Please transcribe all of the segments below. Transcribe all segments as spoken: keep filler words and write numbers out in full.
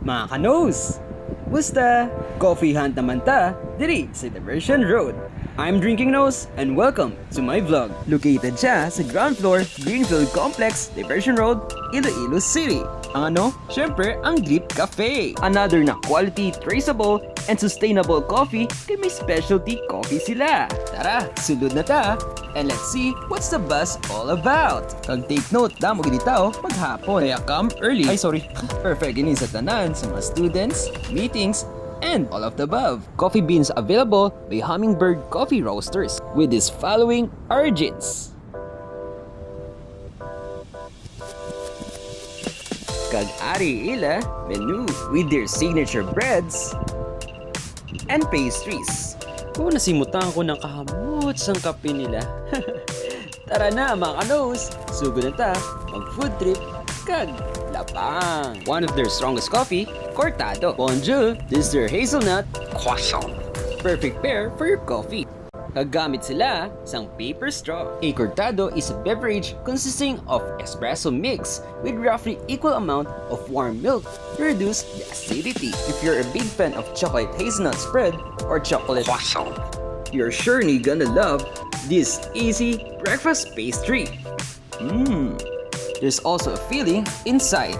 Mga ka-Nose! Musta? Coffee hunt naman ta, diri sa Diversion Road. I'm Drinking Nose, and welcome to my vlog. Located siya sa ground floor, Greenfield Complex, Diversion Road, Iloilo City. Ang ano? Siyempre, ang Drip Cafe. Another na quality, traceable, and sustainable coffee kay may specialty coffee sila. Tara, sulod na ta! And let's see what's the buzz all about. Kag take note, damo gid tawo maghapon. Kaya come early. Ay, sorry. Perfect ini sa tanan, sa mga students, meetings, and all of the above. Coffee beans available by Hummingbird Coffee Roasters with these following origins. Kag ari ila menu with their signature breads and pastries. Kung nasimutan ko ng kahamot sang kape nila. Tara na, mga ka-Nose! Sugod na ta, mag-food trip, kag labang! One of their strongest coffee, cortado. Bonjour, this is their hazelnut croissant. Perfect pair for your coffee. Gagamit sila sang paper straw. A cortado is a beverage consisting of espresso mix with roughly equal amount of warm milk to reduce the acidity. If you're a big fan of chocolate hazelnut spread or chocolate croissant, you're surely gonna love this easy breakfast pastry. Mmm, there's also a filling inside.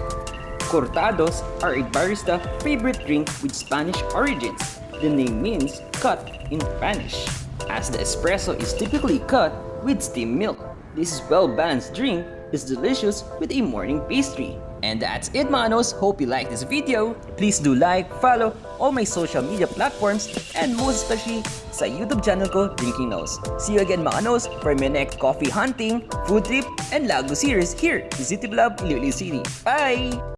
Cortados are a barista favorite drink with Spanish origins. The name means cut in Spanish, as the espresso is typically cut with steam milk. This well-balanced drink is delicious with a morning pastry. And that's it, mga ka-Nose. Hope you like this video. Please do like, follow all my social media platforms, and most especially sa YouTube channel ko, Drinking Nose. See you again, mga ka-Nose, for my next coffee hunting, food trip, and lago series here in City Vlog, Iloilo City. Bye!